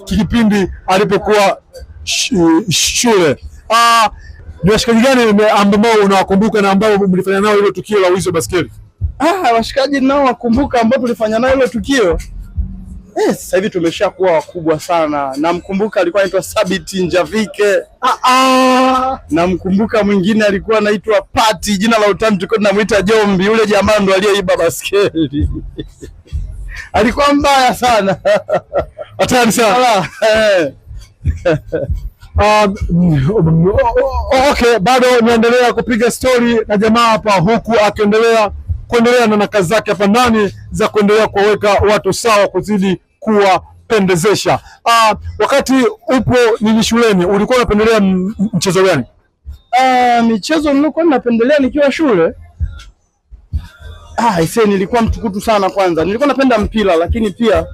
Kipindi alipokuwa shule. Ni washikaji gani ambao unawakumbuka na ambao mlifanya nao hilo tukio la wizi wa baskeli? Ah, washikaji nao wakumbuka ambao tulifanya nao hilo tukio. Sasa hivi tumeshakuwa wakubwa sana. Namkumbuka alikuwa anaitwa Sabiti Njavike. Namkumbuka mwingine alikuwa anaitwa Pati, jina la utani tulikuwa tunamuita Jombi. Yule jamaa ndo aliyeiba baskeli. Alikuwa mbaya sana. Hatari sana. Okay, bado naendelea kupiga stori na jamaa hapa huku akiendelea kuendelea na kazi zake hapa ndani za kuendelea kuwaweka watu sawa, kuzidi kuwapendezesha. Wakati upo nini shuleni ulikuwa unapendelea mchezo gani? Michezo nilikuwa napendelea nikiwa shule. Aisee, nilikuwa mtukutu sana kwanza. Nilikuwa napenda mpira, lakini pia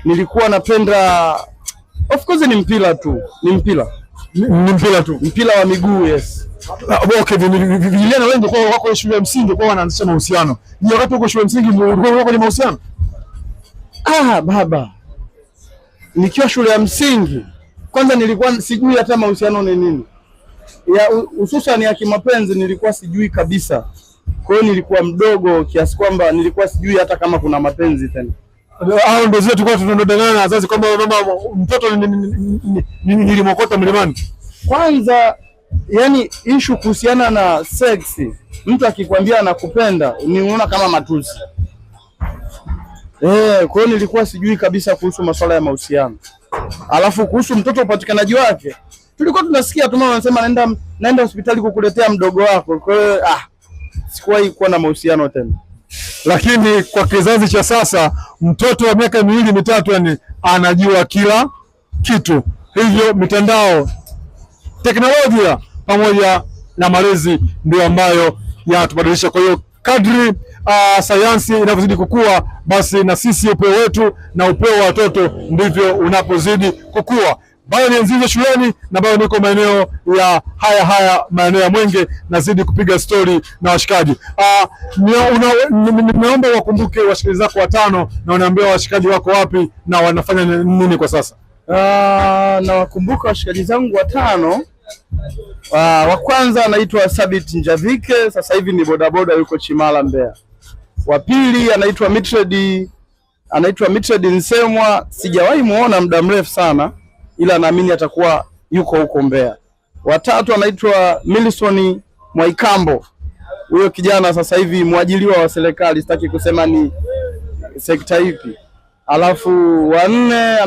nilikuwa napenda, of course ni mpira tu, ni mpira. Ni mpira tu. Mpira wa miguu, yes. Okay, vijana wengi kwa wako shule ya msingi kwa wanaanzisha mahusiano. Ni wakati uko shule ya msingi ulikuwa kwenye mahusiano? Baba. Nikiwa shule ya msingi kwanza nilikuwa sijui hata mahusiano ni nini. Ya hususan ya kimapenzi nilikuwa sijui kabisa. Kwa hiyo nilikuwa mdogo kiasi kwamba nilikuwa sijui hata kama kuna mapenzi tena. Hao ndio zile tulikuwa tunadangana na wazazi kwamba mama mtoto nilimokota mlimani. Kwanza yani issue kuhusiana na sex, mtu akikwambia anakupenda ni unaona kama matusi. Kwa hiyo nilikuwa sijui kabisa kuhusu masuala ya mahusiano. Alafu kuhusu mtoto upatikanaji wake, tulikuwa tunasikia tu mama anasema naenda hospitali kukuletea mdogo wako. Kwa hiyo sikuwahi kuwa na mahusiano tena. Lakini kwa kizazi cha sasa mtoto wa miaka 2 3 yani anajua kila kitu. Hivyo mitandao, teknolojia pamoja na malezi ndio ambayo yanatubadilisha. Kwa hiyo kadri sayansi inavyozidi kukua, basi na sisi upeo wetu na upeo wa watoto ndivyo unapozidi kukua. Bado ni Nzizo shuleni na bado niko maeneo ya haya maeneo ya Mwenge, nazidi kupiga stori na washikaji. Nimeomba wakumbuke washikaji zako watano na unaambia washikaji wako wapi na wanafanya nini kwa sasa. Nawakumbuka washikaji zangu watano. Wa kwanza anaitwa Sabit Njavike, sasa hivi ni bodaboda yuko Chimala Mbeya. Wa pili anaitwa Mitred Nsemwa, sijawahi muona muda mrefu sana, ila naamini atakuwa yuko huko Mbeya. Wa tatu anaitwa Milson Mwaikambo, huyo kijana sasa hivi mwajiriwa wa serikali, sitaki kusema ni sekta ipi. Alafu wa nne